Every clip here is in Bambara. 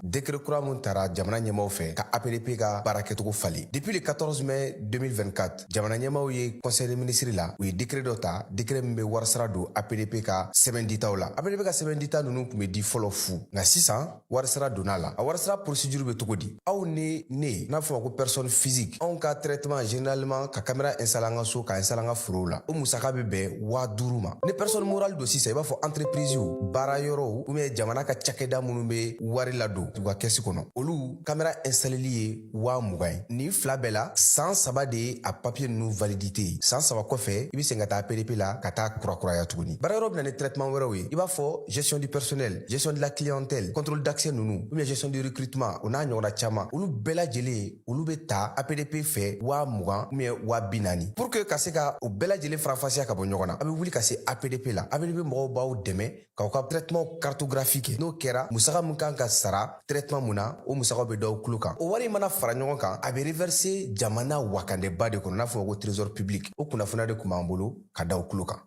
Décret kura mun tara jamana ɲɛmaw fɛ ka APDP ka baara kɛcogo falen depuis le 14 mai 2024, jamana ɲɛmaw ye conseil des ministres la, u ye décret dɔ ta, décret min bɛ warisara don APDP ka sɛbɛn ditaw la. APDP ka sɛbɛn dita ninnu tun bɛ di fɔlɔ fu, nka sisan warisara donna la. A warisara procédure bɛ cogo di? Aw ni ne n'a fɔ ma ko personne physique, anw ka traitement, généralement ka caméra installer an ka so, ka installer an ka forow la, o musaka bɛ bɛn 5000 ma. Ni personne morale don sisan, i b'a fɔ entreprise, baara yɔrɔw ou bien jamana ka cakɛda minnu bɛ wari ladon u ka kɛsi kɔnɔ, olu caméra installeli ye 20 000 ye. Nin fila bɛɛ la, san 3 de ye a papier ninnu validité ye. San 3 kɔfɛ, i bɛ segin ka taa APDP la ka taa kurakuraya tuguni. Baara yɔrɔ bɛ na ni traitement wɛrɛw ye, i b'a fɔ gestion du personnel, gestion de la clientèle, contrôle d'accès ninnu ou bien gestion du recrutement, o n'a ɲɔgɔnna caman. Olu bɛɛ lajɛlen, olu bɛ ta APDP fɛ 20 000 ou bien 40 000. Pour que ka se ka o bɛɛ lajɛlen faranfasiya ka bɔ ɲɔgɔn na, a bɛ wuli ka se APDP la. APDP mɔgɔw b'aw dɛmɛ k'aw ka traitement cartographie kɛ. N'o kɛra, musaka min kan ka sara traitement mun na, o musakaw bɛ d'aw tulo kan. O wari mana fara ɲɔgɔn kan, a bɛ reverser jamana wakandeba de kɔnɔ, n'a fɔ ko trésor public. O kunnafoniya de tun b'an bolo ka da aw tulo kan.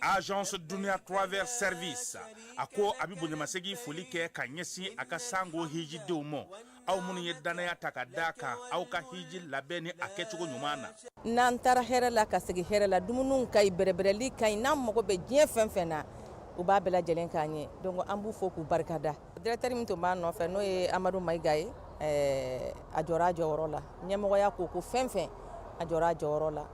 Agence Dunia Travel Service a ko a bɛ bonyamasegin foli kɛ ka ɲɛsin a ka sango hijidenw ma, aw minnu ye dannaya ta ka d'a kan aw ka hiji labɛn ni a kɛcogo ɲuman na. N'an taara hɛrɛ la ka segin hɛrɛ la, dumuniw ka ɲi, bɛrɛbɛrɛli ka ɲi. N'an mago bɛ diɲɛ fɛn fɛn na, u b'a bɛɛ lajɛlen k'an ye. Donc an b'u fo k'u barikada. Directeur min tun b'a nɔfɛ, n'o ye Amadu Mayiga ye, a jɔra a jɔyɔrɔ la. Ɲɛmɔgɔya ko ko fɛn fɛn, a jɔra a jɔyɔrɔ la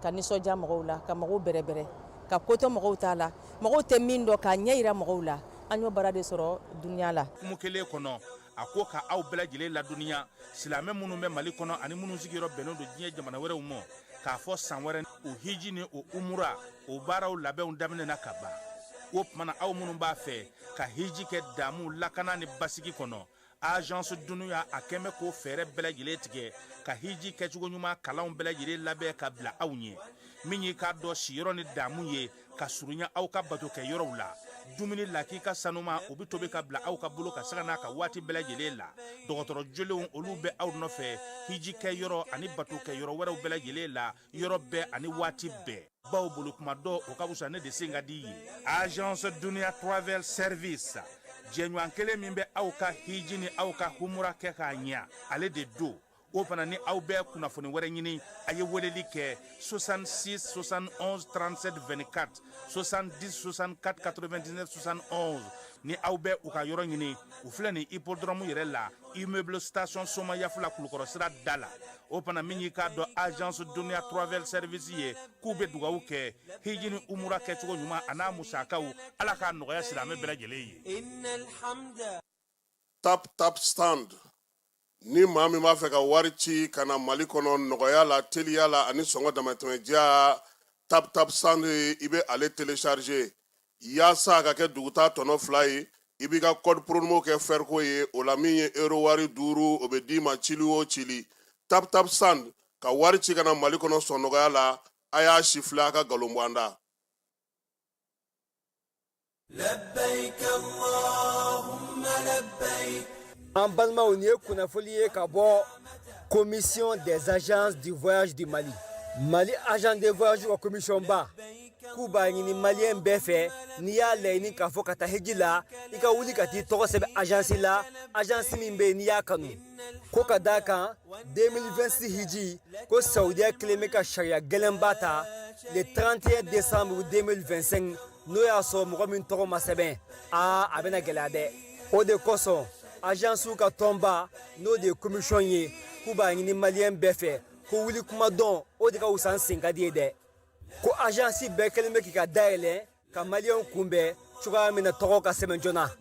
ka nisɔndiya mɔgɔw la, ka mɔgɔw bɛrɛbɛrɛ, ka ko to mɔgɔw t'a la, mɔgɔw tɛ min dɔn, k'a ɲɛ yira mɔgɔw la. An y'o baara de sɔrɔ Dunia la. Kumu kelen kɔnɔ, a ko ka aw bɛɛ lajɛlen ladɔnniya, silamɛ minnu bɛ Mali kɔnɔ ani minnu sigiyɔrɔ bɛnnen don diɲɛ jamana wɛrɛw ma, k'a fɔ san wɛrɛ o hiji ni o umura, o baaraw labɛnw daminɛna ka ban. O tuma na, aw minnu b'a fɛ ka hiji kɛ damu, lakana ni basigi kɔnɔ, Agence Dunia a kɛn bɛ k'o fɛɛrɛ bɛɛ lajɛlen tigɛ ka hiji kɛcogo ɲuman kalanw bɛɛ lajɛlen labɛn ka bila aw ɲɛ. Min y'i k'a dɔn siyɔrɔ ni damu ye ka surunya aw ka bato kɛ yɔrɔw la, dumuni lakika sanuma, o bɛ tobi ka bila aw ka bolo ka sanga n'a ka waati bɛɛ lajɛlen la. Dɔgɔtɔrɔ jolenw, olu bɛ aw nɔfɛ hiji kɛ yɔrɔ ani bato kɛ yɔrɔ wɛrɛw bɛɛ lajɛlen la, yɔrɔ bɛɛ ani waati bɛɛ. Baw bolo kuma dɔ, o ka fisa ne de sen ka di ye. Agence Dunia Travel Service, jɛɲɔgɔn kelen min bɛ aw ka hiji ni aw ka humura kɛ k'a ɲɛ, ale de don. O fana ni aw bɛ kunnafoni wɛrɛ ɲini, a ye weleli kɛ 66 71 37 24, 70 64 99 71. Ni aw bɛ u ka yɔrɔ ɲini, u filɛ nin hippodrome yɛrɛ la, immeuble station Somayafula, Kulukɔrɔ sira da la. O fana, min y'i k'a dɔn Agence Dunia Travel Service ye, k'u bɛ dugawu kɛ hiji ni umura kɛcogo ɲuman a n'a musakaw, Ala k'a nɔgɔya silamɛ bɛɛ lajɛlen ye. Tap Tap Send, ni maa min b'a fɛ ka wari ci ka na Mali kɔnɔ nɔgɔya la, teliya la ani sɔngɔ damatɛmɛdiya, Tap Tap Send, i bɛ ale télécharger yaasa a ka kɛ duguta tɔnɔ 2 ye. I b'i ka code promo kɛ fɛriko ye. O la, min ye euro wari 5, o bɛ d'i ma cili o cili. Tap Tap Send, ka wari ci ka na Mali kɔnɔ sɔn nɔgɔya la. A y'a si filɛ, a ka nkalon bɔ an da. لبيك اللهم لبيك. An balimaw, nin ye kunnafoli ye ka bɔ Commission des agences du voyage du Mali. Mali agent de voyage ka commission ba k'u b'a ɲini Maliyɛn bɛɛ fɛ, n'i y'a laɲini k'a fɔ ka taa hiji la, i ka wuli ka t'i tɔgɔ sɛbɛn agence la, agence min bɛ yen n'i y'a kanu. Ko ka d'a kan 2026 hiji ko, Saudiya kelen bɛ ka sariya gɛlɛnba ta le 31 décembre 2025. N'o y'a sɔrɔ mɔgɔ min tɔgɔ ma sɛbɛn, aa, a bɛna gɛlɛya dɛ. O de kosɔn, agencew ka tɔnba, n'o de ye commission ye, k'u b'a ɲini Maliyɛn bɛɛ fɛ ko wuli kuma dɔn, o de ka wusa n sen ka di ye dɛ. Ko agence bɛɛ kɛlen bɛ k'i ka dayɛlɛ ka Maliyɛnw kunbɛn cogoya min na tɔgɔ ka sɛbɛn joona.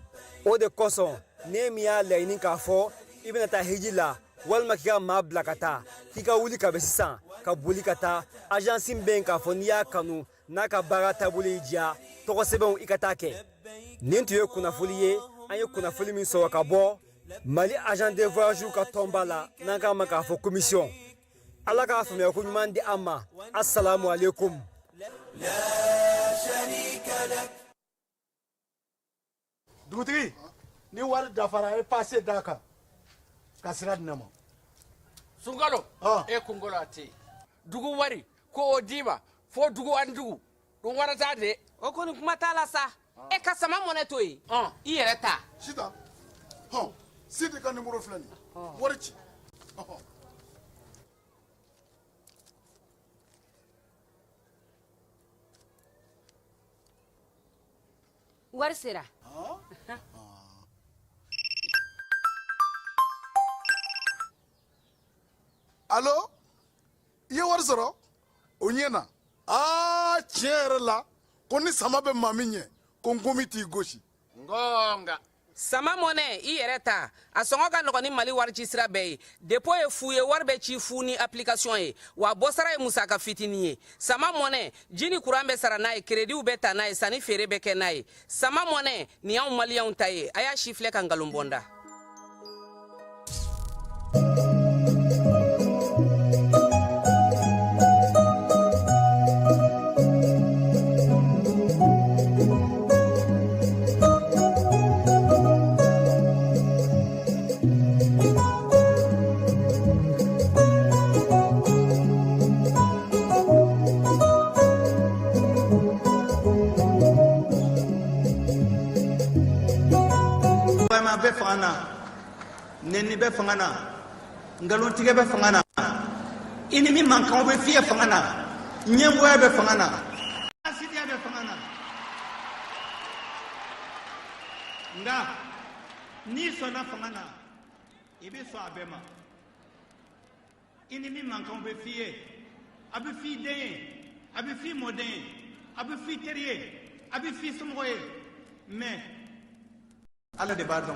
O de kosɔn, ne min y'a laɲini k'a fɔ i bɛna taa hiji la walima k'i ka maa bila ka taa, k'i ka wuli ka bɛ sisan ka boli ka taa agence min bɛ yen k'a fɔ n'i y'a kanu, n'a ka baara taabolo y'i diya, tɔgɔ sɛbɛnw i ka taa kɛ. Nin tun ye kunnafoli ye, an ye kunnafoli min sɔrɔ ka bɔ Mali agent de voyage ka tɔnba la, n'an k'a ma k'a fɔ commission. Ala k'a faamuya ko ɲuman di an ma. Assalamu alaikum. لا شريك لك. Dugutigi, ni wari dafara, a ye passe d'a kan ka sira di ne ma. Sunkalo. Ah. E kunkolo a tɛ yen. Dugu wari ko o d'i ma fo dugu ani dugu. Ko wari t'a de. O kɔni kuma t'a la sa. E ka sama mɔnɛ to yen. I yɛrɛ ta. Sitan, hɔn, Sidi ka nimoro filɛ nin ye. Wari ci. Ɔhɔn. Wari sera. Alo, i ye wari sɔrɔ? O ɲɛna. Aa, tiɲɛ yɛrɛ la, ko ni sama bɛ maa min ɲɛ, ko nkomi t'i gosi. Ngonga. Sama mɔnɛ, i yɛrɛ ta. A sɔngɔ ka nɔgɔn ni Mali warici sira bɛɛ ye. Dépôt ye fu ye, wari bɛ ci fu ni application ye. Wa bɔsara ye musaka fitinin ye. Sama mɔnɛ, ji ni kuran bɛ sara n'a ye, créditw bɛ ta n'a ye, sanni feere bɛ kɛ n'a ye. Sama mɔnɛ, nin y'anw maliyɛnw ta ye. A y'a sifilɛ ka nkalon bɔ n da. Bɛ fanga na, nɛni bɛ fanga na, nkalontigɛ bɛ fanga na, i ni min man kan o bɛ f'i ye fanga na, ɲɛngoya bɛ fanga na, hasidiya bɛ fanga na. Nka n'i sɔnna fanga na, i bɛ sɔn a bɛɛ ma. I ni min man kan o bɛ f'i ye, a bɛ f'i den ye, a bɛ f'i mɔden ye, a bɛ f'i teri ye, a bɛ f'i somɔgɔ ye, mais Ala de b'a dɔn.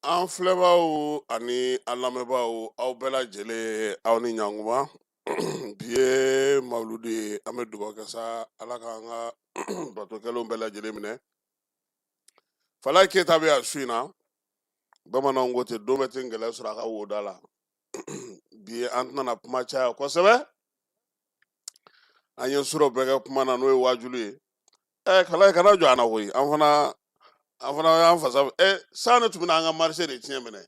An filɛbaaw ani an lamɛnbaaw, aw bɛɛ lajɛlen, aw ni ɲankuma. Bi ye mawuludu ye, an bɛ dugawu kɛ sa Ala k'an ka bato kɛlenw bɛɛ lajɛlen minɛ. Falaye Keyita bɛ yan su in na. Bamananw ko ten, don bɛɛ tɛ ngɛlɛ sɔrɔ a ka woda la. Bi an tɛna kuma caya kosɛbɛ, an ye surɔ bɛɛ kɛ kuma na, n'o ye waajulu ye. Kalaye, kana jɔ an na koyi. An fana y'an fasa. San ne tun bɛna an ka marché de tiɲɛ minɛ.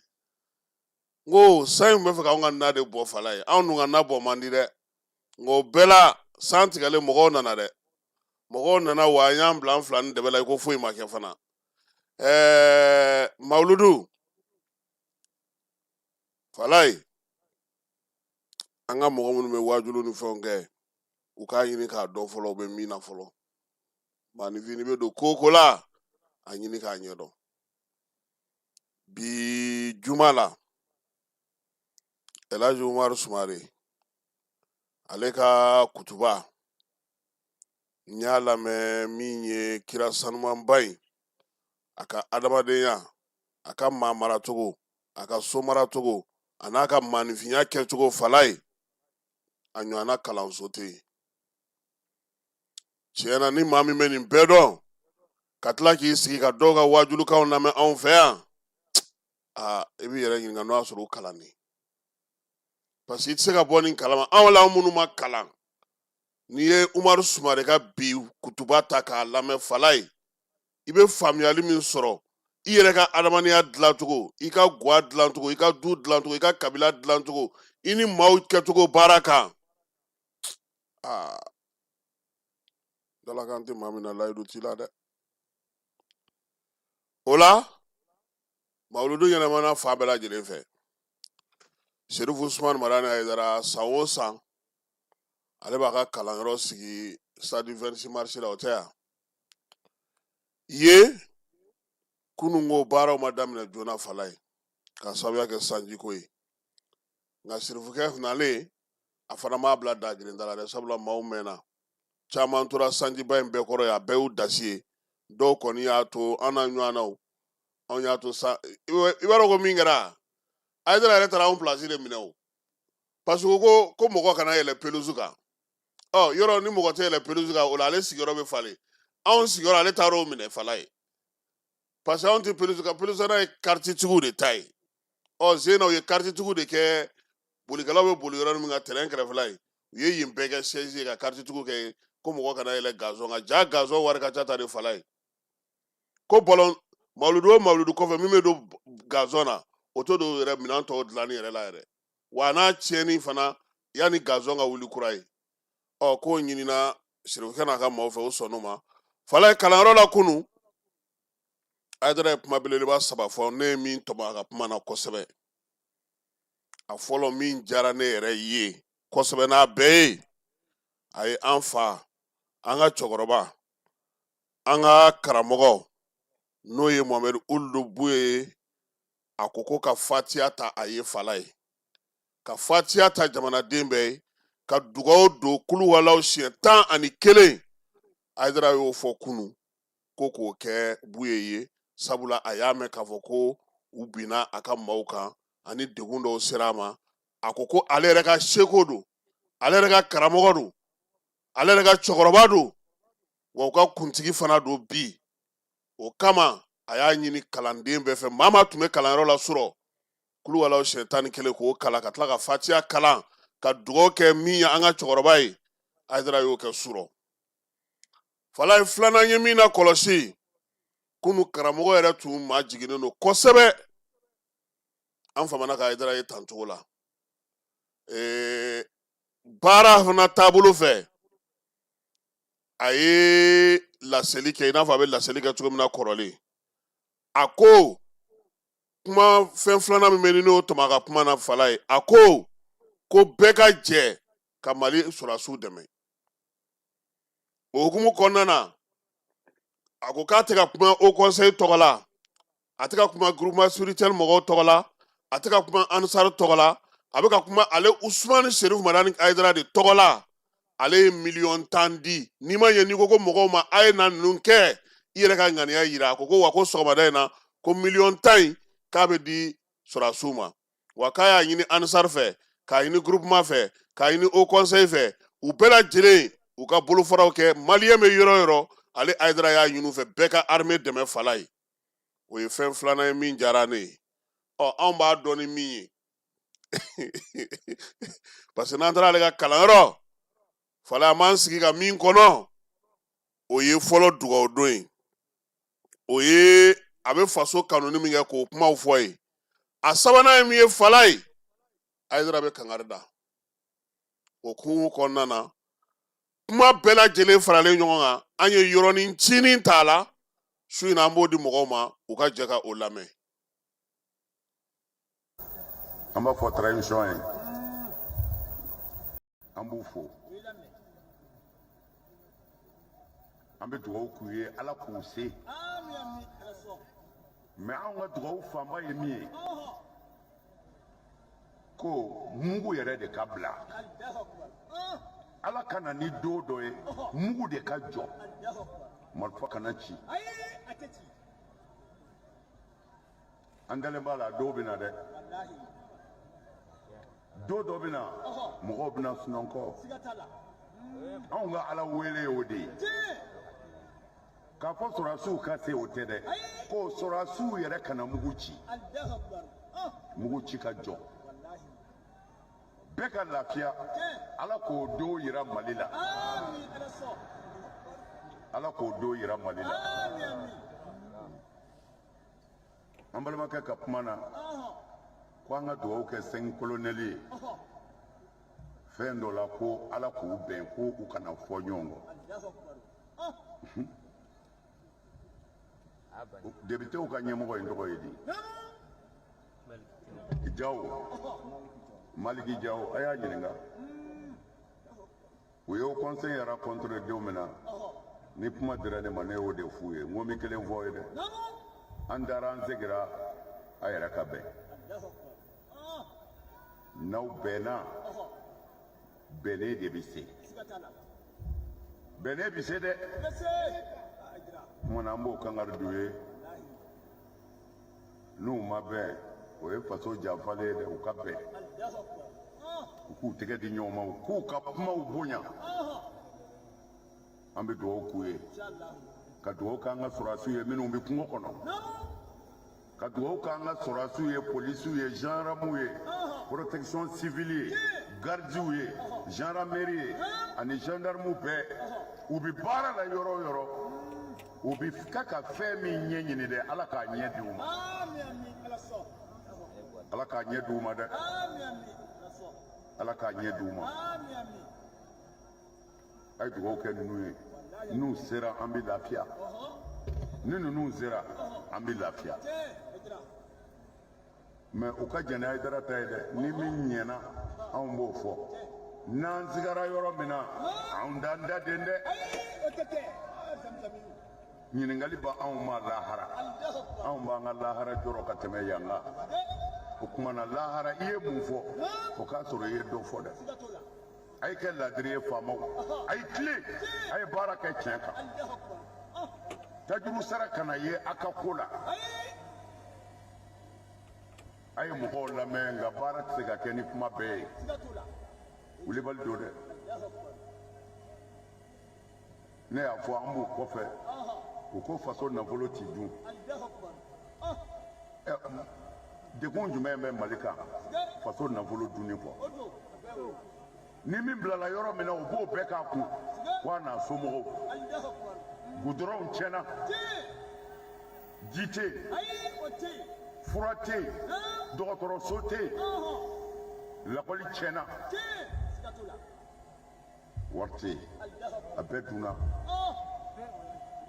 N ko san in bɛ fɛ k'anw ka na de bɔ. Falaye, anw dun ka na bɔ man di dɛ. Nka o bɛɛ la, san tigɛlen, mɔgɔw nana dɛ, mɔgɔw nana wa. An y'an bila an fila ni dɛbɛ la i ko foyi ma kɛ fana. Mawuludu, Falaye, an ka mɔgɔ minnu bɛ waajulu ni fɛnw kɛ, u k'a ɲini k'a dɔn fɔlɔ u bɛ min na fɔlɔ. Maaninfin, n'i bɛ don ko o ko la, a ɲini k'a ɲɛdɔn. Bi juma la, Elhaji Umaru Sumare, ale ka kutuba n y'a lamɛn, min ye kira sanumanba in, a ka adamadenya, a ka maa maracogo, a ka so maracogo, a n'a ka maaninfinya kɛcogo. Falaye, a ɲɔgɔnna kalanso tɛ yen tiɲɛ na. Ni maa min bɛ nin bɛɛ dɔn, ka tila k'i sigi ka dɔw ka waajulukanw lamɛn anw fɛ yan, aa, i b'i yɛrɛ ɲininka n'o y'a sɔrɔ u kalannen, parce que i tɛ se ka bɔ nin kalama. Anw la, minnu ma kalan, n'i ye Umaru Sumare ka bi kutuba ta k'a lamɛn, Falaye, i bɛ faamuyali min sɔrɔ i yɛrɛ ka adamadenya dilancogo, i ka gwa dilancogo, i ka du dilancogo, i ka kabila dilancogo, i ni maaw kɛcogo baara kan, aa, dalakan tɛ maa min na, layidu t'i la dɛ. O la, mawuludu ɲɛnamana fan bɛɛ lajɛlen fɛ. Serifu Usumani Madani Hayidara, san o san ale b'a ka kalanyɔrɔ sigi stade 26 mars la, o tɛ yan ye. Kunun ko baaraw ma daminɛ joona, Falaye, ka sababuya kɛ sanjiko ye. Nka sirifukɛ nalen, a fana m'a bila dagirinda la dɛ, sabula maaw mɛnna, caman tora sanjiba in bɛɛ kɔrɔ ye, a bɛɛ y'u dasi ye. Dɔw kɔni y'a to an n'a ɲɔgɔnnaw, anw y'a to sa. I b'a dɔn ko min kɛra, Hayidara yɛrɛ taara anw pilasi de minɛ o, parce que ko mɔgɔ kana yɛlɛ pelouse kan. Ɔ, yɔrɔ ni mɔgɔ tɛ yɛlɛ pelouse kan, o la ale sigiyɔrɔ bɛ falen. Anw sigiyɔrɔ, ale taara o minɛ, Falaye, parce que anw tɛ pelouse kan. Pelouse ye karitigiw de ta ye. Ɔ, zen na, u ye karitigiw de kɛ bolikɛlaw bɛ boli yɔrɔ min kan, terrain kɛrɛfɛla ye. U ye yen bɛɛ kɛ chaise ye ka karitigiw kɛ ko mɔgɔ kana yɛlɛ gazon kan. Ja, gazon wari ka ca ta de, Falaye. Ko ballon, mawuludu o mawuludu kɔfɛ, min bɛ don gazon na, o t'o don yɛrɛ minɛn tɔw dilanni yɛrɛ la yɛrɛ. Wa n'a tiɲɛni fana, yanni gazon ka wuli kura ye. Ɔ, k'o ɲinina sirifukɛ n'a ka maaw fɛ, o sɔnn'o ma. Falaye, kalanyɔrɔ la kunu, Hayidara ye kuma belebeleba saba fɔ. Ne ye min tɔmɔ a ka kuma na kosɛbɛ, a fɔlɔ min diyara ne yɛrɛ ye kosɛbɛ n'a bɛɛ ye, a ye an fa, an ka cɛkɔrɔba, an ka karamɔgɔ, n'o ye Mohamɛdi Uludu Buye ye, a ko ko ka fatiya ta a ye. Falaye, ka fatiya ta jamanaden bɛɛ ye, ka dugaw don kuluwalaw siɲɛ 11. Hayidara y'o fɔ kunu ko k'o kɛ Buye ye, sabula a y'a mɛn k'a fɔ ko u binna a ka maaw kan ani degun dɔw sera a ma. A ko ko ale yɛrɛ ka seko don, ale yɛrɛ ka karamɔgɔ don, ale yɛrɛ ka cɛkɔrɔba don, wa u ka kuntigi fana don bi. O kama a y'a ɲini kalanden bɛɛ fɛ, maa maa tun bɛ kalanyɔrɔ la surɔ, kuluwalaw siɲɛ 11 k'o kalan, ka tila ka fatiya kalan, ka dugawu kɛ min ye an ka cɛkɔrɔba ye. Hayidara y'o kɛ surɔ. Falaye, filanan ye min na kɔlɔsi kunu, karamɔgɔ yɛrɛ tun maa jiginnen don kosɛbɛ. An famana ka Hayidara ye tan cogo la. Baara fana taabolo fɛ, a ye laseli kɛ i n'a fɔ a bɛ laseli kɛ cogo min na kɔrɔlen. A ko kuma fɛn filanan min bɛ ni n'o tɔmɔ a ka kuma na, Falaye, a ko ko bɛɛ ka jɛ ka Mali sɔrɔdasiw dɛmɛ. O hukumu kɔnɔna na, a ko k'a tɛ ka kuma Haut Conseil tɔgɔ la, a tɛ ka kuma groupement spirituel mɔgɔw tɔgɔ la, a tɛ ka kuma Ansar tɔgɔ la, a bɛ ka kuma ale Usumani Serif Madani Hayidara de tɔgɔ la. Ale ye miliyɔn 10 di. N'i ma ɲɛ, n'i ko ko mɔgɔw ma a ye na ninnu kɛ, i yɛrɛ ka ŋaniya yira. A ko ko wa ko sɔgɔmada in na ko miliyɔn 10 in k'a bɛ di sɔrɔdasiw ma, wa k'a y'a ɲini Ansar fɛ, k'a ɲini groupement fɛ, k'a ɲini Haut Conseil fɛ, u bɛɛ lajɛlen u ka bolofaraw kɛ. Maliyɛn bɛ yɔrɔ o yɔrɔ, ale Hayidara y'a ɲini u fɛ bɛɛ ka armée dɛmɛ. Falaye, o ye fɛn filanan ye min diyara ne ye. Ɔ, anw b'a dɔn ni min ye, parce que n'an taara ale ka kalanyɔrɔ, Falaye, an b'an sigi ka min kɔnɔ, o ye fɔlɔ dugawu don ye, o ye a bɛ faso kanuni min kɛ k'o kumaw fɔ ye. A sabanan ye min ye, Falaye, Hayidara bɛ kangari da. O hukumu kɔnɔna na, kuma bɛɛ lajɛlen faralen ɲɔgɔn kan, an ye yɔrɔnin cinin t'a la su in na, an b'o di mɔgɔw ma, u ka jɛ ka o lamɛn. An b'a fɔ transition ye, an b'u fo, an bɛ dugawu k'u ye, Ala k'u se. Mais anw ka dugawu fanba ye min ye, ko mugu yɛrɛ de ka bila. Ala ka na ni don dɔ ye, mugu de ka jɔ, marifa kana ci. An dalen b'a la, dɔw bɛ na dɛ, don dɔ bɛ na, mɔgɔw bɛna sunɔgɔ. Anw ka Ala wele ye o de ye. K'a fɔ sɔrɔdasiw ka se, o tɛ dɛ, ko sɔrɔdasiw yɛrɛ kana mugu ci, mugu ci ka jɔ, bɛɛ ka lafiya. Ala k'o don yira Mali la, Ala k'o don yira Mali la. An balimakɛ ka kuma na ko an ka dugawu kɛ cinq colonels ye fɛn dɔ la, ko Ala k'u bɛn, ko u kana fɔ ɲɔgɔn kɔ. Députéw ka ɲɛmɔgɔ in tɔgɔ ye di? Jawo, Maliki Jawo. A y'a ɲininka, u ye Haut Conseil rencontré don min na, ni kuma dira ne ma, ne y'o de f'u ye. N ko n bɛ kelen fɔ ye dɛ, an taara, an segira, a yɛrɛ ka bɛn. N'aw bɛnna, bɛnnen de bɛ se, bɛnnen bɛ se dɛ. Kuma na, an b'o kangari d'u ye. N'u ma bɛn, o ye faso janfalen ye dɛ. U ka bɛn, u k'u tɛgɛ di ɲɔgɔn ma, u k'u ka kumaw bonya. An bɛ dugawu k'u ye, ka dugawu k'an ka sɔrɔdasiw ye minnu bɛ kungo kɔnɔ, ka dugawu k'an ka sɔrɔdasiw ye, polisiw ye, gendarmew ye, protection civile ye, gardiw ye, gendarmerie ye ani gendarmew bɛɛ. U bɛ baara la yɔrɔ o yɔrɔ, u bɛ ka ka fɛn min ɲɛɲini dɛ, Ala k'a ɲɛ di u ma, Ala k'a ɲɛ di u ma dɛ, Ala k'a ɲɛ di u ma. A ye dugawu kɛ ninnu ye. N'u sera, an bɛ lafiya. Ni ninnu sera, an bɛ lafiya. Mais u ka jɛn ni Hayidara ta ye dɛ. Ni min ɲɛna, anw b'o fɔ. N'an sigara yɔrɔ min na, anw t'an da den dɛ. Ɲininkali bɛ anw ma lahara. Anw b'an ka lahara jɔrɔ ka tɛmɛ yan kan. O tuma na, lahara, i ye mun fɔ, o k'a sɔrɔ i ye dɔ fɔ dɛ. A ye kɛ ladiri ye, faamaw. A ye tilen, a ye baara kɛ tiɲɛ kan. Tajuru sara kana ye a ka ko la. A ye mɔgɔw lamɛn, nka baara tɛ se ka kɛ ni kuma bɛɛ ye. Wulibali don dɛ. Ne y'a fɔ, an b'u kɔfɛ. U ko faso nafolo ti dun. Degun jumɛn bɛ Mali kan faso nafolo dunni kɔ? Ni min bilala yɔrɔ min na, o b'o bɛɛ k'a kun, ko a n'a somɔgɔw. Gudɔrɔnw tiɲɛna, ji tɛ yen, fura tɛ yen, dɔgɔtɔrɔso tɛ yen, lakɔli tiɲɛna, wari tɛ yen, a bɛɛ dunna,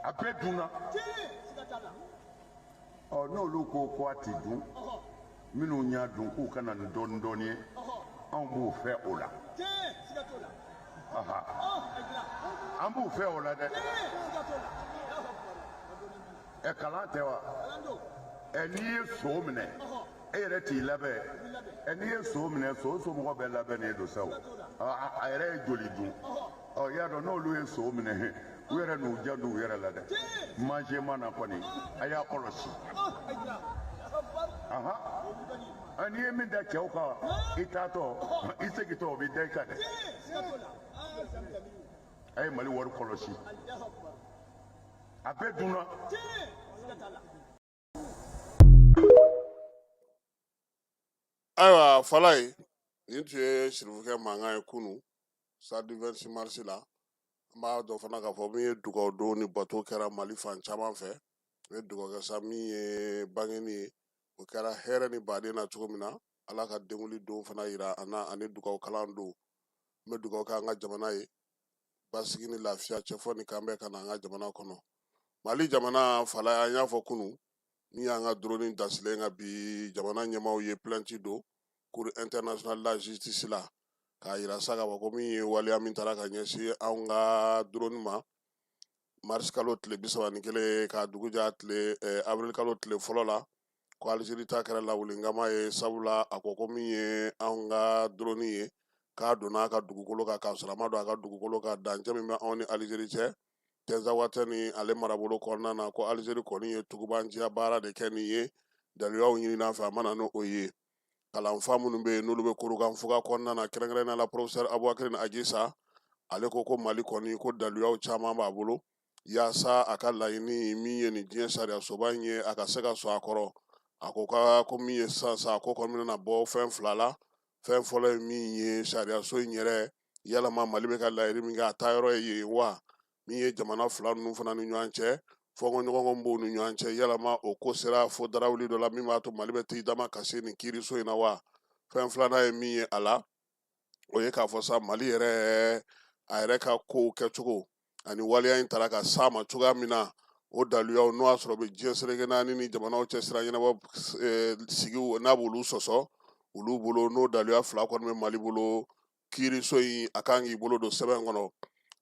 a bɛɛ dunna. Ɔ, n'olu ko ko a ti dun, minnu y'a dun, k'u ka na ni dɔɔni dɔɔni ye, anw b'u fɛ o la. An b'u fɛ o la dɛ. Ɛ, kalan tɛ wa? Ɛ, n'i ye so minɛ, e yɛrɛ t'i labɛn. Ɛ, n'i ye so minɛ, so somɔgɔ bɛɛ labɛnnen don sa. O a yɛrɛ ye joli dun? Ɔ, i y'a dɔn, n'olu ye so minɛ, u yɛrɛ n'u janto u yɛrɛ la dɛ. Manje ma na kɔni, a y'a kɔlɔsi. Ahan, n'i ye min da cɛw kan, i taatɔ, i segintɔ, o bɛ da i kan dɛ. A ye Mali wari kɔlɔsi, a bɛɛ dunna. Ayiwa Falaye, nin tun ye sirifukɛ mankan ye kunu samedi 26 mars la. An b'a dɔn fana k'a fɔ min ye dugawu don ni bato kɛra Mali fan caman fɛ. U ye dugawu kɛ sa, min ye bangeni ye, o kɛra hɛrɛ ni baden na cogo min na, Ala ka denkuli don fana yira an na, ani dugawu kalan don. N bɛ dugawu kɛ an ka jamana ye, basigi ni lafiya, cɛfɔ ni kanbɛn ka na an ka jamana kɔnɔ. Mali jamana, Falaye, an y'a fɔ kunu, min y'an ka drone dasilen ka bi, jamana ɲɛmaaw ye plainte don Cour internationale de la justice la, k'a yira sa k'a fɔ ko min ye waleya min taara ka ɲɛsin anw ka drone ma mars kalo tile 31 k'a dugu ja tile avril kalo tile fɔlɔ la, ko Algérie ta kɛra lawulinkama ye, sabula a ko ko min ye anw ka drone ye, k'a donna a ka dugukolo kan k'a sɔrɔ a ma don a ka dugukolo kan, dancɛ min bɛ anw ni Algérie cɛ Tɛnzawatɛ ni ale marabolo kɔnɔna na, ko Algérie kɔni ye tugubanciya baara de kɛ nin ye. Daluyaw ɲinina a fɛ, a ma na n'o ye. Kalanfa minnu bɛ yen, n'olu bɛ Kurukanfuga kɔnɔna na, kɛrɛnkɛrɛnnenya la professeur Abubakari Agisa, ale ko ko Mali kɔni ko daluyaw caman b'a bolo yaasa a ka laɲini min ye nin diɲɛ sariyasoba in ye, a ka se ka sɔn a kɔrɔ. A ko ka ko min ye sisan sa, ko kɔni bɛna bɔ fɛn fila la. Fɛn fɔlɔ ye min ye, sariyaso in yɛrɛ, yalama Mali bɛ ka laɲini min kɛ, a taa yɔrɔ ye yen wa? Min ye jamana fila ninnu fana ni ɲɔgɔn cɛ, fɔnkɔɲɔgɔnkɔ b'u ni ɲɔgɔn cɛ, yalama o ko sera fo darawuli dɔ la min b'a to Mali bɛ t'i dama kasi nin kiiriso in na wa? Fɛn filanan ye min ye a la, o ye k'a fɔ sa, Mali yɛrɛ, a yɛrɛ ka kow kɛcogo ani waleya in taara ka s'a ma cogoya min na, o daluyaw, n'o y'a sɔrɔ bɛ diɲɛ seleke naani ni jamanaw cɛ sira ɲɛnabɔ sigiw, n'a b'olu sɔsɔ olu bolo, n'o daluya fila kɔni bɛ Mali bolo, kiiriso in a kan k'i bolo don sɛbɛn kɔnɔ.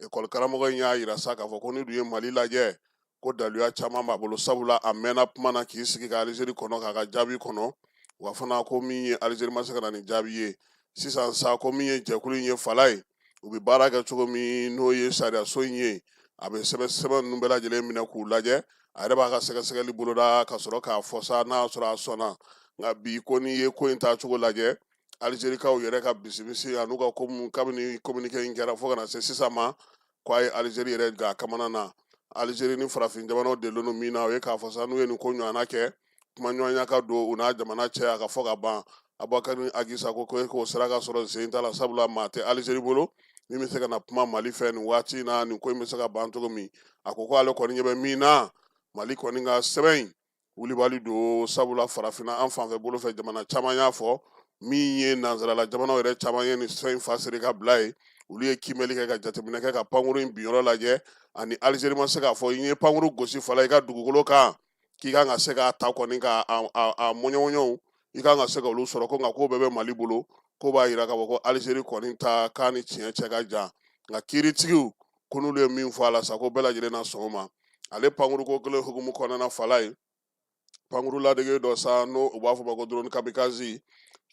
Ekɔli karamɔgɔ in y'a yira sa k'a fɔ ko ni dun ye Mali lajɛ, ko daluya caman b'a bolo, sabula a mɛnna kuma na k'i sigi ka Alizeri kɔnɔ k'a ka jaabi kɔnɔ. Wa fana ko min ye Alizeri ma se ka na ni jaabi ye sisan sa, ko min ye jɛkulu in ye, Falaye, u bɛ baara kɛ cogo min, n'o ye sariyaso in ye, a bɛ sɛbɛn sɛbɛn ninnu bɛɛ lajɛlen minɛ k'u lajɛ, a yɛrɛ b'a ka sɛgɛsɛgɛli boloda ka sɔrɔ k'a fɔ sa n'a y'a sɔrɔ a sɔnna. Nka bi ko n'i ye ko in taacogo lajɛ, Alizerikaw yɛrɛ ka bisimisi an'u ka ko mun, kabini communiqué in kɛra fo ka na se sisan ma, ko a ye Alizeri yɛrɛ ga kamana na. Alizeri ni farafin jamanaw delilen don min na, o ye k'a fɔ sa, n'u ye nin ko ɲɔgɔnna kɛ, kumaɲɔgɔnya ka don u n'a jamana cɛ, a ka fɔ ka ban. Abubakari Agisa ko k'o sira ka sɔrɔ sen t'a la, sabula maa tɛ Alizeri bolo min bɛ se ka na kuma Mali fɛ nin waati in na, nin ko in bɛ se ka ban cogo min. A ko ko ale kɔni ɲɛ bɛ min na, Mali kɔni ka sɛbɛn in wulibali don, sabula farafinna an fanfɛ bolo fɛ, jamana caman y'a fɔ Min ye nansarala jamanaw yɛrɛ caman ye nin fɛn in fa siri ka bila ye, olu ye kiimɛli kɛ ka jateminɛ kɛ ka pankuru in binyɔrɔ lajɛ. Ani Alizeri ma se k'a fɔ i ye pankuru gosi fala i ka dugukolo kan, k'i kan ka se k'a ta kɔni ka a mɔɲɔmɔɲɔw, i kan ka se ka olu sɔrɔ ko, nka k'o bɛɛ bɛ Mali bolo. Ko b'a yira k'a fɔ ko Alizeri kɔni ta k'a ni tiɲɛ cɛ ka jan, nka kiiritigiw ko n'olu ye min fɔ a la sa, ko bɛɛ lajɛlen na sɔn o ma. Ale pankuruko kelen hukumu kɔnɔna na, fala ye pankuru ladege dɔ sa, n'o u b'a fɔ ma ko drone kamikaze,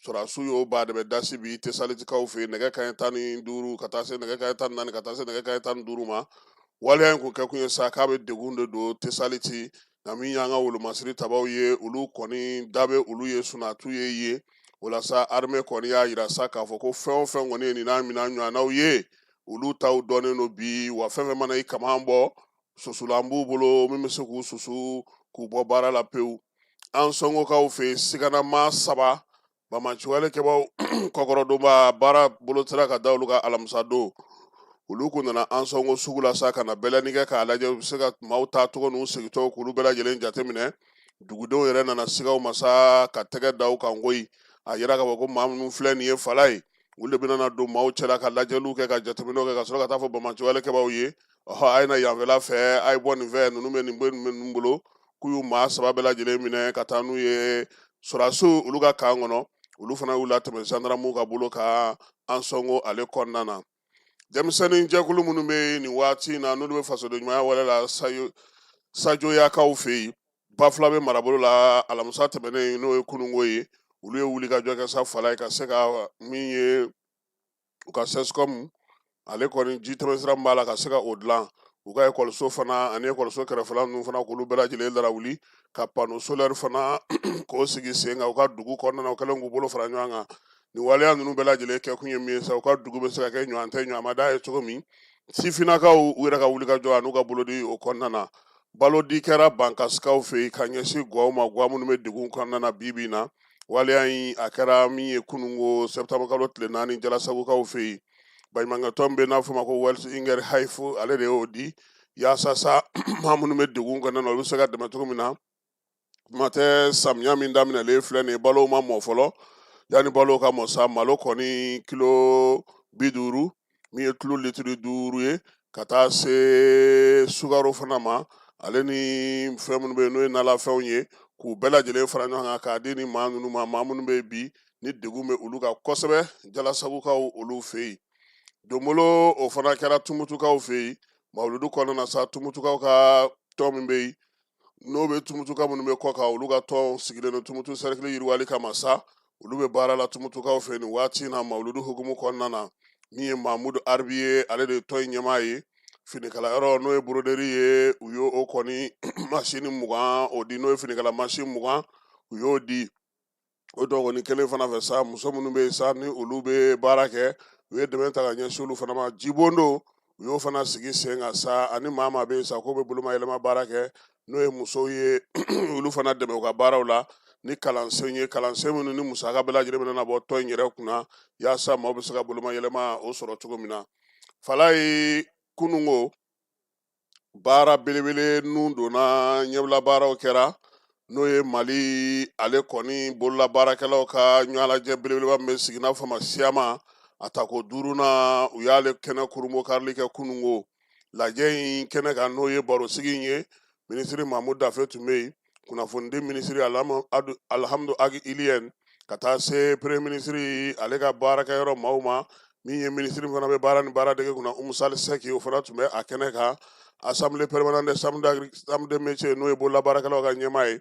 sɔrɔdasiw y'o ba de bɛ dasi bi Tesalitikaw fɛ yen, nɛgɛ kanɲɛ 15 ka taa se nɛgɛ kanɲɛ 14 ka taa se nɛgɛ kanɲɛ 15 ma. Waleya in kun kɛkun ye sa k'a bɛ degun de don Tesaliti, nka min y'an ka wolomasiri tabaw ye, olu kɔni da bɛ olu ye sunatu ye ye. O la sa, armée kɔni y'a yira sa k'a fɔ ko fɛn o fɛn kɔni ye nin n'a minɛn ɲɔgɔnnaw ye, olu taw dɔnnen don bi wa. Fɛn fɛn mana i kaman bɔ, susulan b'u bolo min bɛ se k'u susu k'u bɔ baara la pewu. Ansɔngokaw fɛ yen, sigana maa saba banbaanciwale kɛbaw kɔkɔrɔdonba baara bolo sera ka da olu ka alamisa don. Olu kun nana Ansɔngo sugu la sa ka na bɛlɛni kɛ k'a lajɛ u bɛ se ka maaw taa cogo n'u segintɔ, k'olu bɛɛ lajɛlen jateminɛ. Dugudenw yɛrɛ nana siga u ma sa ka tɛgɛ da u kan koyi. A yira k'a fɔ ko maa minnu filɛ nin ye fala ye, olu de bɛna don maaw cɛla ka lajɛliw kɛ, ka jateminɛw kɛ, ka sɔrɔ ka taa fɔ banbaanciwale kɛbaw ye: ɔhɔ, a ye na yanfɛla fɛ, a ye bɔ nin fɛ, ninnu bɛ nin bɛ ninnu bolo. K'u y'u maa saba bɛɛ lajɛlen minɛ ka taa n'u ye sɔrɔdasiw olu ka kan kɔnɔ. Olu fana y'u latɛmɛ zandaramuw ka bolo kan Ansɔngo ale kɔnɔna na. Denmisɛnnin jɛkulu minnu bɛ yen nin waati in na, n'olu bɛ fasoden ɲumanya wale la Sajoyakaw fɛ yen, Bafulabe marabolo la, alamisa tɛmɛnen, n'o ye kununko ye, olu ye wulikajɔ kɛ sa fala ye ka se ka min ye u ka CSCOM ale kɔni ji tɛmɛsira min b'a la, ka se ka o dilan. U ka ekɔliso fana ani ekɔliso kɛrɛfɛla ninnu fana, k'olu bɛɛ lajɛlen lawuli, ka panneau solaire fana k'o sigi sen kan u ka dugu kɔnɔna na. U kɛlen k'u bolo fara ɲɔgɔn kan, nin waleya ninnu bɛɛ lajɛlen kɛkun ye min ye sa, u ka dugu bɛ se ka kɛ ɲɔgɔn tɛ ɲɔgɔnmada ye cogo min. Sifinnakaw u yɛrɛ ka wulikajɔ an'u ka bolodi o kɔnɔna na, balodi kɛra Bankasikaw fɛ yen ka ɲɛsin gwaw ma, gwa minnu bɛ degun kɔnɔna na bi bi in na. Waleya in a kɛra min ye kununko sɛptanburu kalo tile 4, Jalasagukaw fɛ yen. Baɲumankɛtɔn bɛ n'a fɔ ma ko Welthungerhilfe, ale de y'o di yaasa sa maa minnu bɛ degun kɔnɔna na, olu bɛ se ka dɛmɛ cogo min na. Kuma tɛ samiya min daminɛlen filɛ nin ye, balow ma mɔ fɔlɔ. Yanni balo ka mɔ sa, malo kɔni kilo 50, min ye tulu litiri 5 ye, ka taa se sukaro fana ma, ale ni fɛn minnu bɛ yen n'o ye nalafɛnw ye, k'u bɛɛ lajɛlen fara ɲɔgɔn kan k'a di ni maa ninnu ma, maa minnu bɛ yen bi ni degun bɛ olu kan kosɛbɛ Jalasagukaw olu fɛ yen. Donbolo o fana kɛra Tumutukaw fɛ yen mawuludu kɔnɔna na sa. Tumutukaw ka tɔn min bɛ yen, n'o bɛ Tumutuka minnu bɛ kɔ kan, olu ka tɔn sigilen don Tumutu sɛrikili yiriwali kama sa, olu bɛ baara la Tumutukaw fɛ nin waati in na mawuludu hukumu kɔnɔna na. Min ye Mamudu Aribi ye, ale de ye tɔn in ɲɛmaa ye. Finikalayɔrɔ, n'o ye broderie ye, u y'o o kɔni masini 20 o di, n'o ye finikala masini 20, u y'o di. O dɔgɔnin kelen fana fɛ sa, muso minnu bɛ yen sa ni olu bɛ baara kɛ, u ye dɛmɛ ta ka ɲɛsin olu fana ma. Jibondo, u y'o fana sigi sen kan sa, ani maa maa bɛ yen sa k'o bɛ bolomayɛlɛma baara kɛ, n'o ye musow ye, olu fana dɛmɛ u ka baaraw la ni kalansen ye, kalansen minnu ni musaka bɛɛ lajɛlen bɛna bɔ tɔn in yɛrɛ kunna, yaasa maaw bɛ se ka bolomayɛlɛma o sɔrɔ cogo min na. Falaye, kununko baara belebele nun donna ɲɛbila baaraw kɛra, n'o ye Mali ale kɔni bolola baarakɛlaw ka ɲɔgɔnlajɛ belebeleba min bɛ sigi n'a fɔ ma SIAMA, a tako duurunan, u y'ale kɛnɛ kurunbonkarili kɛ kununko. Lajɛ in kɛnɛ kan, n'o ye barosigi in ye, minisiri Mamudu Dafe tun bɛ yen, kunnafonidi minisiri Alihamudu Agi Iliyɛn, ka taa se premier minisiri ale ka baarakɛyɔrɔ maaw ma. Min ye minisiri fana bɛ baara ni baara dege kunna, Umu Sali Sɛki, o fana tun bɛ a kɛnɛ kan. Assemblée permanente des chambres de métiers, n'o ye bolola baarakɛlaw ka ɲɛmaa ye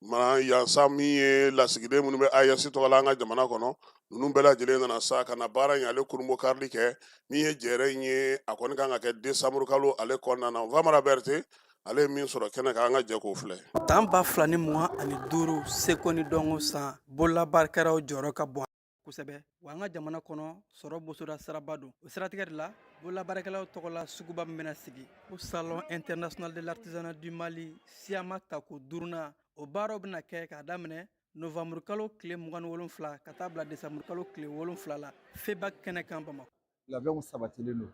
mana yansa, min ye lasigiden minnu bɛ AES tɔgɔ la an ka jamana kɔnɔ, ninnu bɛɛ lajɛlen nana sa ka na baara in ale kurunbonkarili kɛ. Min ye jɛrɛ in ye, a kɔni kan ka kɛ desanburu kalo ale kɔnɔna na. Famara Berete, ale ye min sɔrɔ kɛnɛ kan, an ka jɛ k'o filɛ. San 2025 seko ni dɔnko san, bololabaarakɛlaw jɔyɔrɔ ka bon kosɛbɛ wa an ka jamana kɔnɔ sɔrɔ bosoda siraba don. O siratigɛ de la, bololabaarakɛlaw tɔgɔla suguba min bɛna sigi ko Salon international de l'artisanat du Mali, SIAMA tako duurunan, o baaraw bɛna kɛ k'a daminɛ novanburu kalo tile 27 ka taa bila desanburu kalo tile 7 la, FEBAK kɛnɛ kan, Bamakɔ. Labɛnw sabatilen don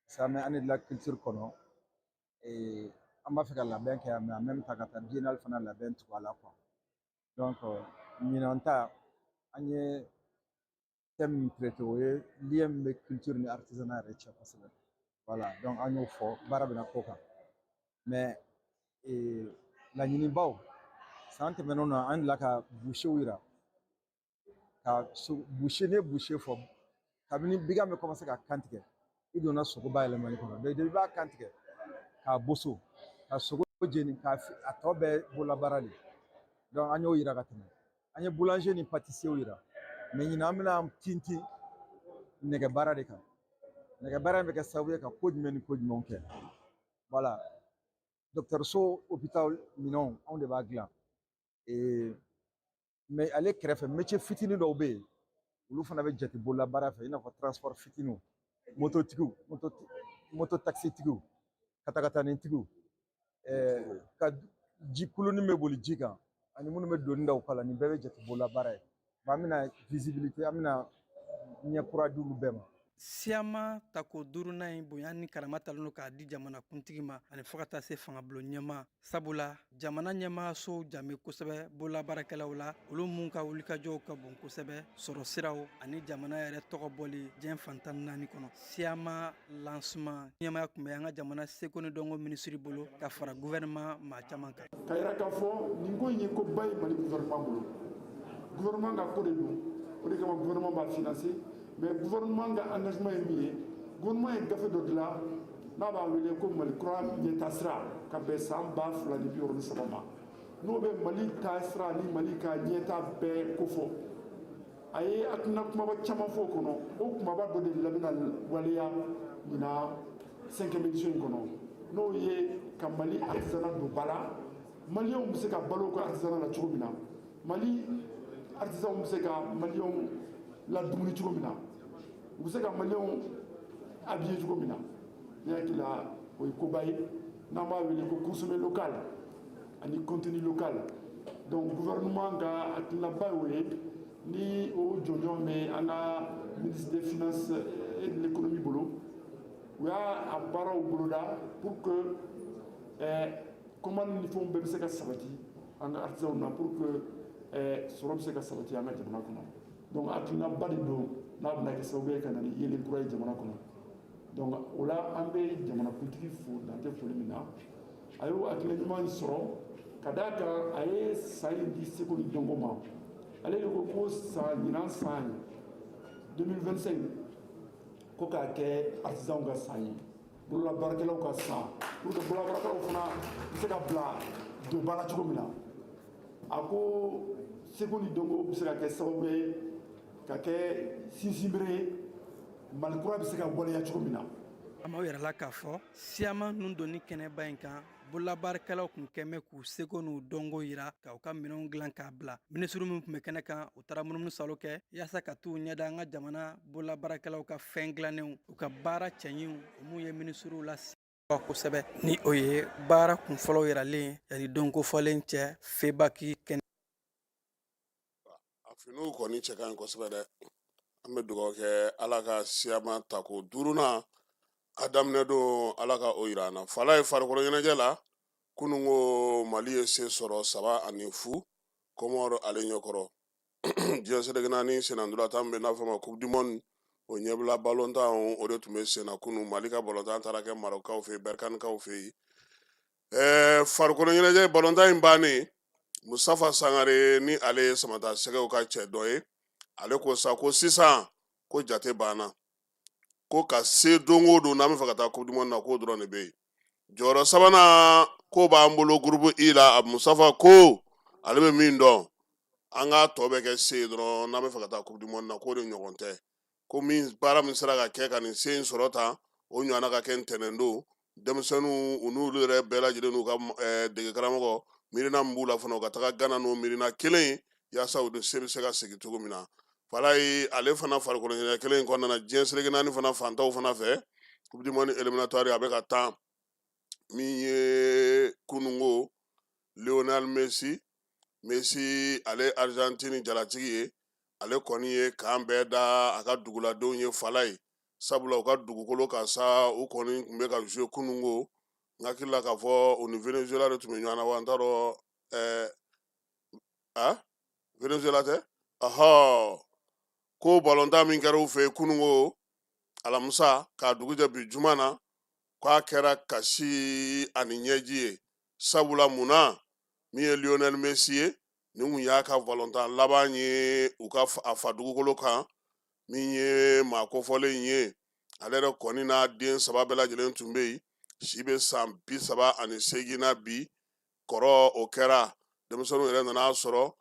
sami année de la culture kɔnɔ. An b'a fɛ ka labɛn kɛ, mais en même temps ka taa biennale fana labɛn tugu a la quoi. Donc ɲinan ta, an ye thème min traité, o ye lien min bɛ culture ni artisanat yɛrɛ cɛ kosɛbɛ. Voilà, donc an y'o fɔ, baara bɛna k'o kan. Mais laɲinibaw, san tɛmɛnenw na, an delila ka boucherw yira ka boucher. Ne ye boucher fɔ, kabini bigan bɛ commencer ka kan tigɛ, i donna sogo bayɛlɛmali kɔnɔ. Donc i b'a kan tigɛ k'a boso, ka sogo jeni, k'a a tɔ bɛɛ bololabaara de. Donc an y'o yira ka tɛmɛ. An ye boulanger ni pâtissier yira. Mais ɲinan, an bɛna an tintin nɛgɛ baara de kan. Nɛgɛ baara in bɛ kɛ sababu ye ka ko jumɛn ni ko jumɛnw kɛ? Voilà, dɔgɔtɔrɔso, hôpital minɛnw, anw de b'a dilan. Mais ale kɛrɛfɛ, métier fitinin dɔw bɛ yen, olu fana bɛ jate bololabaara fɛ, i n'a fɔ transport fitininw, mototigiw, moto taxitigiw, katakatanintigiw, ka ji kuluni bɛ boli ji kan, ani minnu bɛ doni da u kɔ la. Nin bɛɛ bɛ jate bololabaara ye. An bɛna visibilité, an bɛna ɲɛ kura di olu bɛɛ ma. Siyama tako duurunan in, bonya ni karama talen don k'a di jamana kuntigi ma ani fo ka taa se fangabulon ɲɛma, sabula jamana ɲɛmaasow janbe kosɛbɛ bololabaarakɛlaw la, olu mun ka wulikajɔw ka bon kosɛbɛ sɔrɔ siraw ani jamana yɛrɛ tɔgɔ bɔli diɲɛ fan 14 kɔnɔ. Siyama lancement ɲɛmaya tun bɛ an ka jamana seko ni dɔnko minisiri bolo ka fara gouvernement maa caman kan. Ka yira k'a fɔ nin ko in ye koba ye Mali gouvernement bolo. Gouvernement ka ko de don, o de kama gouvernement b'a financer. Mais gouvernement ka engagement ye min ye, gouvernement ye gafe dɔ dilan n'a b'a wele ko Mali kura ɲɛtaasira ka bɛn san 2063 ma, n'o bɛ Mali taasira ni Mali ka ɲɛta bɛɛ kofɔ. A ye hakilina kumaba caman fɔ o kɔnɔ. O kumaba dɔ de labɛnna waleya ɲinan cinquième édition in kɔnɔ, n'o ye ka Mali artisanat don ba la, Maliyɛnw bɛ se ka balo u ka artisanat la cogo min na, Mali artisanw bɛ se ka Maliyɛnw ladumuni cogo min na, u bɛ se ka Maliyɛnw habiller cogo min na. Ne hakili la, o ye koba ye n'an b'a wele ko consommer local ani contenu local. Donc gouvernement ka hakilinaba y'o ye, ni o jɔnjɔn bɛ an ka ministre des Finances et de l'Économie bolo. U y'a a baaraw boloda pour que commande ni fɛnw bɛɛ bɛ se ka sabati an ka artisanw na, pour que sɔrɔ bɛ se ka sabati an ka jamana kɔnɔ. Donc hakilinaba de don n'a bɛna kɛ sababu ye ka na ni yelen kura ye jamana kɔnɔ. Donc o la, an bɛ jamanakuntigi fo dan tɛ foli min na. A y'o hakilina ɲuman sɔrɔ ka d'a kan a ye san in di seko ni dɔnko ma. Ale de ko ko san ɲinan, san 2025, ko k'a kɛ artisanw ka san ye, bololabaarakɛlaw ka san, pour que bololabaarakɛlaw fana bɛ se ka bila don ba la cogo min na. A ko seko ni dɔnko bɛ se ka kɛ sababu ye ka kɛ sinsinbere ye, Mali kura bɛ se ka waleya cogo min na. A m'aw yɛrɛ la k'a fɔ siyama nun donni kɛnɛba in kan, bololabaarakɛlaw kun kɛmɛ k'u seko n'u dɔnko yira, ka u ka minɛnw dilan k'a bila. Minisiri min tun bɛ kɛnɛ kan, u taara munumunu salo kɛ yaasa ka t'u ɲɛda an ka jamana bololabaarakɛlaw ka fɛn dilannenw, u ka baara cɛɲiw, o mun ye minisiriw la kosɛbɛ. Ni o ye baara kunfɔlɔw yiralen yanni don kofɔlen cɛ febaki kɛnɛ. A finiw kɔni cɛ ka ɲi kosɛbɛ dɛ. An bɛ dugawu kɛ, Ala ka siyama tako duurunan a daminɛ don, Ala ka o yira an na. Fala ye farikolo ɲɛnajɛ la, kunun ko Mali ye se sɔrɔ 3-0 Kɔmɔrɔ ale ɲɛkɔrɔ diɲɛ seleke naani sennantolatan bɛ n'a fɔ ma Coupe du monde, o ɲɛbila balontan, o de tun bɛ senna kunun. Mali ka balontan taara kɛ Marɔkaw fɛ yen, Berkanekaw fɛ yen. Farikolo ɲɛnajɛ balontan in bannen, Mustafa Sangare, ni ale ye Samata Sɛgɛw ka cɛ dɔ ye, ale ko sa ko sisan ko jate banna, ko ka se don o don n'an bɛ fɛ ka taa Coupe du monde na, k'o dɔrɔn de bɛ yen. Jɔyɔrɔ sabanan ko b'an bolo groupe I la. Mustafa ko ale bɛ min dɔn, an k'a tɔ bɛ kɛ se ye dɔrɔn n'an bɛ fɛ ka taa Coupe du monde na, k'o de ɲɔgɔn tɛ. Ko min baara min sera ka kɛ ka nin se in sɔrɔ tan, o ɲɔgɔnna ka kɛ ntɛnɛn don. Denmisɛnninw, u n'olu yɛrɛ bɛɛ lajɛlen n'u ka dege karamɔgɔ, miirina min b'u la fana, u ka taga Gana n'o miirina kelen ye, yaasa u se bɛ se ka segin cogo min na. Falaye ale fana, farikolo ɲɛnajɛ kelen in kɔnɔna na, diɲɛ seleke naani fana fantaw fana fɛ, Coupe du monde éliminatoire, a bɛ ka tan. Min ye kununko Lionel Messi, Messi ale Argentine jalatigi ye, ale kɔni ye kan bɛɛ da a ka duguladenw ye. Falaye, sabula u ka dugukolo kan sa, u kɔni tun bɛ ka jouer kununko. N hakili la k'a fɔ u ni Venezuela de tun bɛ ɲɔgɔn na wa, n t'a dɔn. A Venezuela tɛ, ɔhɔ. Ko balontan min kɛra u fɛ yen kununko alamisa k'a dugujɛ bi juma na, k'a kɛra kasi ani ɲɛji ye. Sabula mun na? Min ye Lionel Messi ye, nin kun y'a ka balontan laban ye u ka a fa dugukolo kan. Min ye maa kofɔlen ye, ale yɛrɛ kɔni n'a den saba bɛɛ lajɛlen tun bɛ yen, si bɛ san 38 na bi. Kɔrɔ o kɛra denmisɛnninw yɛrɛ nana sɔrɔ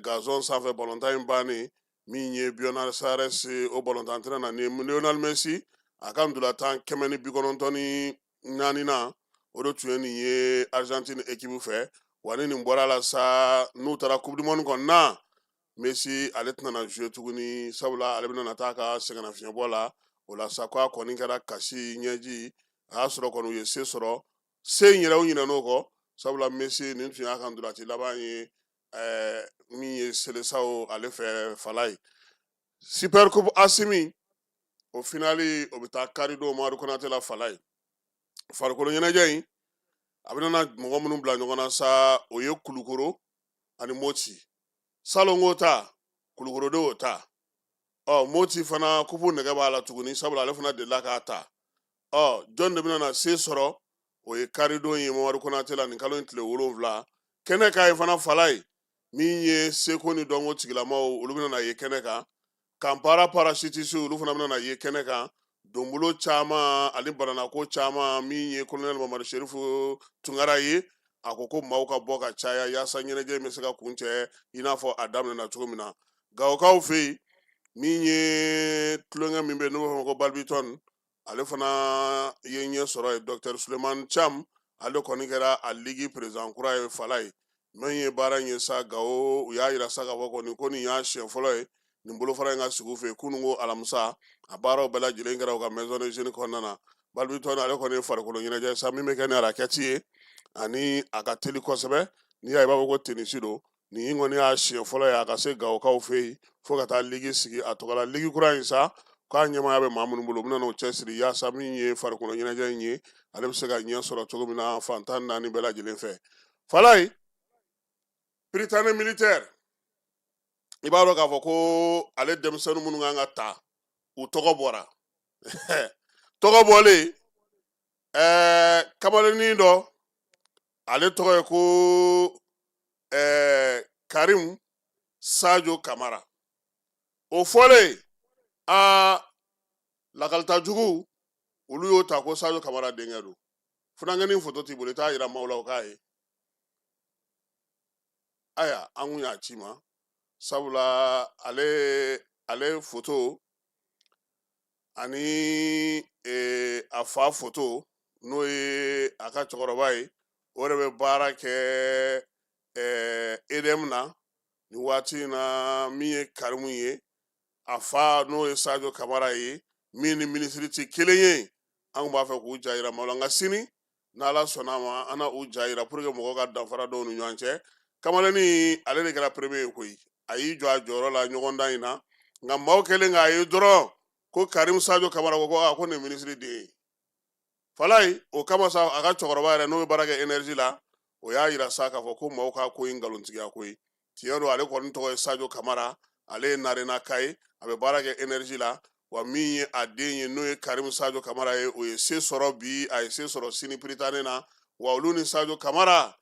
gazon sanfɛ balontan in bannen. Min ye Buenos Aires o balontan terrain na, ni Lionel Messi a ka ntolatan 194nan, o de tun ye nin ye Argentine équipe fɛ. Wa ni nin bɔra la sa, n'u taara Coupe du monde kɔni na, Messi ale tɛna na jouer tuguni, sabula ale bɛna na taa ka sɛgɛnnafiɲɛbɔ la. O la sa, ko a kɔni kɛra kasi ɲɛji. A y'a sɔrɔ kɔni u ye se sɔrɔ, se in yɛrɛ u ɲinɛn'o kɔ, sabula Messi nin tun y'a ka ntolaci laban ye min ye Seleção ale fɛ. Falaye, Super Coupe Asimi, o finali o bɛ taa karidon Mamadu Konate la. Falaye, farikolo ɲɛnajɛ in a bɛna na mɔgɔ minnu bila ɲɔgɔn na sa, o ye Kulukoro ani Moti. Salongo ta, Kulukoro de y'o ta. Ɔ Moti fana kupu nɛgɛ b'a la tuguni, sabula ale fana delila k'a ta. Ɔ jɔn de bɛna na se sɔrɔ? O ye karidon ye Mamadu Konate la, nin kalo in tile 7. Kɛnɛ kan yen fana, Falaye, min ye seko ni dɔnko tigilamaw, olu bɛna na ye kɛnɛ kan. Kanpara parachutiste, olu fana bɛna na ye kɛnɛ kan. Donbolo caman ani bananako caman. Min ye kolonɛli Mamadu Serifu Tunkara ye, a ko ko maaw ka bɔ ka caya yaasa ɲɛnajɛ in bɛ se ka kuncɛ i n'a fɔ a daminɛna cogo min na. Gawokaw fɛ yen, min ye tulonkɛ min bɛ yen n'u b'a fɔ ma ko badminton, ale fana ye ɲɛ sɔrɔ ye. Docteur Suleiman Cham, ale kɔni kɛra a ligue président kura ye. Falaye, min ye baara in ye sa Gawo, u y'a yira sa k'a fɔ kɔni ko nin y'a siɲɛ fɔlɔ ye nin bolofara in ka sigi u fɛ yen. Kunun ko alamisa, a baaraw bɛɛ lajɛlen kɛra u ka maison de jeunes kɔnɔna na. Badminton, ale kɔni ye farikolo ɲɛnajɛ sa min bɛ kɛ ni raquette ye, ani a ka teli kosɛbɛ. N'i y'a ye i b'a fɔ ko tennis don. Nin kɔni y'a siɲɛ fɔlɔ ye a ka se Gawokaw fɛ yen fo ka taa ligi sigi a tɔgɔ la. Ligi kura in sa, k'a ɲɛmaaya bɛ maa minnu bolo, u bɛna n'o cɛsiri yaasa min ye farikolo ɲɛnajɛ in ye, ale bɛ se ka ɲɛ sɔrɔ cogo min na fan 14 bɛɛ lajɛlen fɛ. Falaye, Prytanée militaire, i b'a dɔn k'a fɔ ko ale denmisɛnnin minnu kan ka ta, u tɔgɔ bɔra. Tɔgɔ bɔlen, kamalennin dɔ, ale tɔgɔ ye ko Karim Sajo Kamara. O fɔlen, aa, lakalita jugu olu y'o ta ko Sajo Kamara denkɛ don. Funankɛnin foto t'i bolo, i t'a yira maaw la o k'a ye. Aya, an kun y'a ci ma, sabula ale foto ani a fa foto, n'o ye a ka cɛkɔrɔba ye, o de bɛ baara kɛ EDM na nin waati in na. Min ye Karimu ye, a fa n'o ye Sajo Kamara ye, min ni minisiri tɛ kelen ye, an kun b'a fɛ k'u ja yira maaw la. Nka sini n'Ala sɔnna a ma, an na u ja yira pour que mɔgɔw ka danfara dɔn u ni ɲɔgɔn cɛ. Kamalennin ale de kɛra premier ye koyi, a y'i jɔ a jɔyɔrɔ la ɲɔgɔndan in na. Nka maaw kɛlen k'a ye dɔrɔn ko Karim Sajo Kamara, ko aa, ko nin minisiri den ye. Falaye, o kama sa, a ka cɛkɔrɔba yɛrɛ n'o bɛ baara kɛ énergie la, o y'a yira sa k'a fɔ ko maaw ka ko in nkalontigiya ko ye. Tiɲɛ don, ale kɔni tɔgɔ ye Sajo Kamara, ale ye Narenaka ye, a bɛ baara kɛ énergie la. Wa min ye a den ye, n'o ye Karim Sajo Kamara ye, o ye se sɔrɔ bi, a ye se sɔrɔ sini Prytanée na. Wa olu ni Sajo Kamara,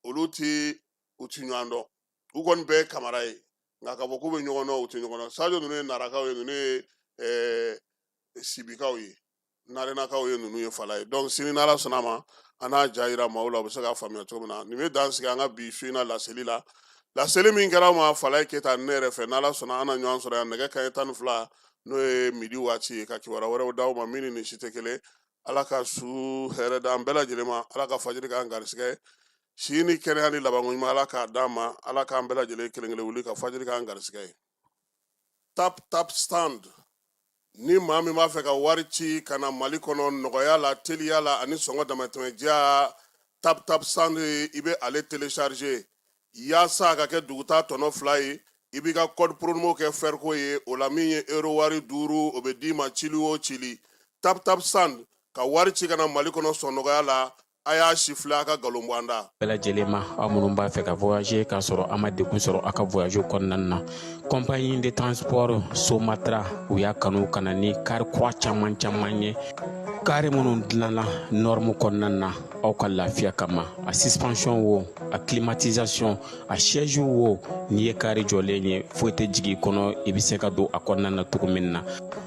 olu ti u ti ɲɔgɔn dɔn. U kɔni bɛɛ ye Kamara ye, nka k'a fɔ k'u bɛ ɲɔgɔn dɔn, u tɛ ɲɔgɔn dɔn. Sajo ninnu ye Narakaw ye, ninnu ye Sibikaw ye, Narenakaw ye, ninnu ye Falaye. Donc sini n'Ala sɔnna a ma, an n'a ja yira maaw la, u bɛ se k'a faamuya cogo min na. Nin bɛ dan sigi an ka bi su in na laseli la. Laseli min kɛra aw ma Falaye Keyita ne yɛrɛ fɛ, n'Ala sɔnna an na ɲɔgɔn sɔrɔ yan nɛgɛ kanɲɛ 12, n'o ye midi waati ye, ka kibaruya wɛrɛw d'aw ma min ni nin si tɛ kelen. Ala ka su hɛrɛ d'an bɛɛ lajɛlen ma, Ala ka fajiri k'an garisɛgɛ, si ni kɛnɛya ni labanko ɲuman Ala k'a d'an ma, Ala k'an bɛɛ lajɛlen kelen kelen wuli ka fajiri k'an garisɛgɛ ye. Tap Tap Send, ni maa min b'a fɛ ka wari ci ka na Mali kɔnɔ nɔgɔya la, teliya la ani sɔngɔ damatɛmɛ diya, Tap Tap Send, i bɛ ale télécharger yaasa a ka kɛ dugutaa tɔnɔ 2 ye. I b'i ka code promo kɛ fɛriko ye. O la, min ye euro wari 5, o bɛ d'i ma cili o cili. Tap Tap Send, ka wari ci ka na Mali kɔnɔ sɔn nɔgɔya la. A y'a sifilɛ, a ka nkalon bɔ an da. Bɛɛ lajɛlen ma, aw minnu b'a fɛ ka voyager k'a sɔrɔ a ma degun sɔrɔ a ka voyage kɔnɔna na, compagnie de transport Somatra, u y'a kanu ka na ni kari kura caman caman ye, kari minnu dilanna norme kɔnɔna na aw ka lafiya kama. A suspension wo, a climatisation, a siège wo, n'i ye kari jɔlen ye, foyi tɛ jigin i kɔnɔ, i bɛ se ka don a kɔnɔna na cogo min na.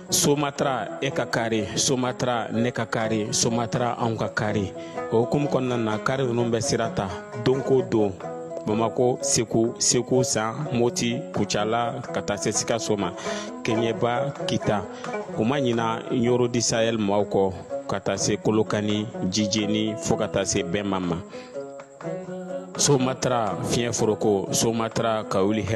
Somatra, e ka kari Somatra, ne ka kari Somatra, anw ka kari. O hukumu kɔnɔna na, kari ninnu bɛ sira ta don ko don Bamako, Segu, Segu San, Moti, Kucala, ka taa se Sikaso ma, Kɛɲɛba, Kita. U ma ɲina Ɲoro du Sahel maaw kɔ, ka taa se Kolokani, Jijeni, fo ka taa se Bɛnma ma. Somatra fiɲɛ foroko, Somatra ka wuli hɛrɛ.